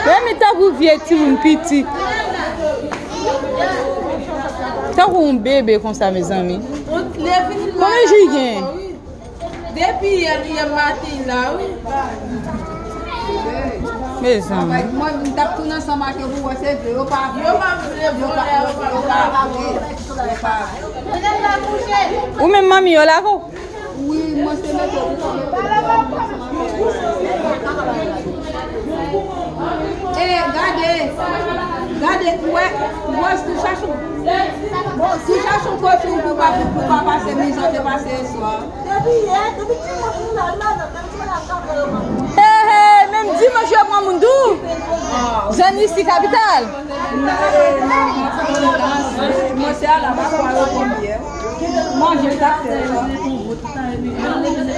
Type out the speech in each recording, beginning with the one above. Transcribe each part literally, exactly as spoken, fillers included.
Remi tankou vye timoun piti. Tankou yon bebe konsa, mezanmi. Konbyen jou l gen? Depi yè, yè maten la, wi. Mezanmi. Mwen, m t ap tounen ansanm ak yo pou wè se vre. Yo pa vle. Yo pa vle, yo pa vle. Yo pa vle. Ou menm manmi yo lave w? Wi, mwen se mete pou kòm. E, gade, gade, wè, wè, si w chache, si w chache yon kote pou pa, pou pa pase mizè, te pase swa. Depi yè, depi dimanch nou la, nou la, nou la, nou la, nou la. Hey, hey, menm dimanch yo pran moun tou. Jan isi kapital. Mwen se a la pa kwa yo konbyen. Manje m t ap fè sa.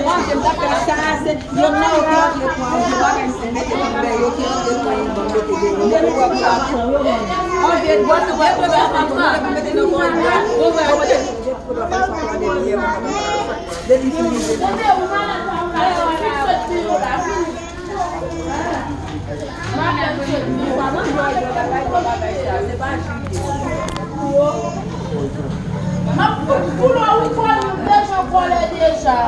Manje m t ap fè sa, se yo nan yo ki antre kwa yo, yo pa gen se mete nan bè yo ki antre kwa yo, ban mete de yo. Manje m t ap fè sa, yo manje. Manje m t ap fè sa, yo manje. M ap fout boule ou kòl, m deja kòlè deja.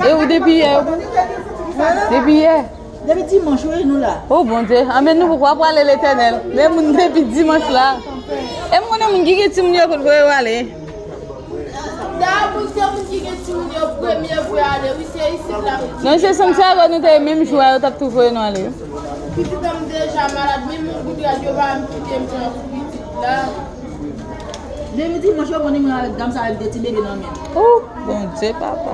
E ou depi yè, depi yè. Depi dimanch, wi, nou la. O Bondye, anben nou poko prale Letènèl. Men moun depi dimanch la. E m konnen moun ki gen timoun yo kote voye yo ale. Dayè, moun se moun ki gen timoun yo premye voye ale, wi, se isit la. Non, se Santiago nou te ye menm jou a, yo t ap tou voye nou ale. Pitit an m deja malad, menm yon gout rad yo pa menm kite m pran pou pitit la. Depi dimanch yo pran nimewo avèk dam sa avèk de ti bebe nan men. Ou, Bondye, papa.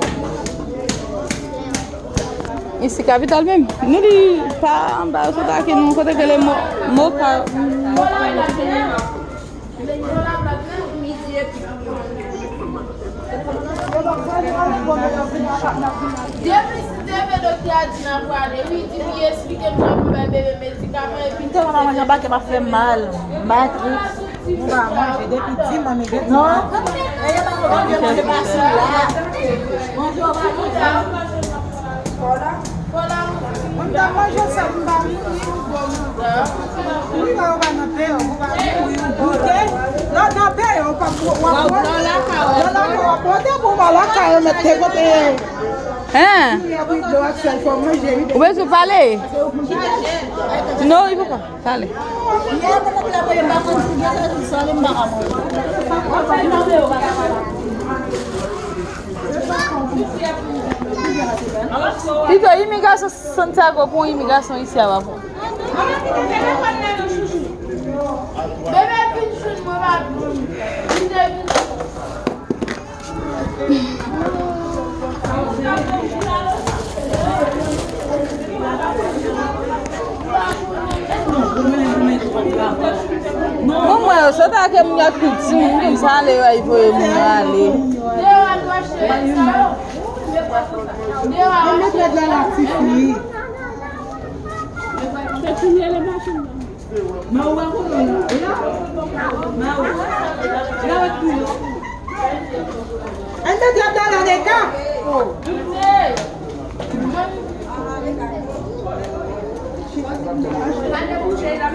Isi kapital menm. Nou li pa anba, yo sot ake nou kote ke le mo, moka. Depi si te vle doktè a di n ap prale, wi, di li eksplike m jan pou bay bebe medikaman epi. M tèlman pa manje anba ke m ap fè m mal. M pa trip. Nou pa manje depi dimanch, nou gen dimanch. Non. E yo pa manje, manje pa sou la. Manje yo pa manje. Mwen ta manje sa m pa mouri. Wi, la ou pa nan pè, ou pa mouri, ou goute. La nan pè, ou pa w ap wote. Ou la ka, w ap wote pou w pa la ka, ou mèt te kote. Hein? Wi, wi, dlo ak sèl fò manje, wi. Ou bezwen pale? Non, il faut pas. Pale. Pito, imigrasyon Santiago pou imigrasyon isi a pa bon. Bebe vin jwenn mwen, pa vin. Bon, mwen, yo sot ake moun yo ap tou timoun konsa ale, yo al voye moun yo ale. Mwen met rad la la, tifi. Se kounye le machin nan. Mawo pa konnen la. La. Mawo. La wè tou yo. An te trap la nan de ka. Oh. An te bouje la.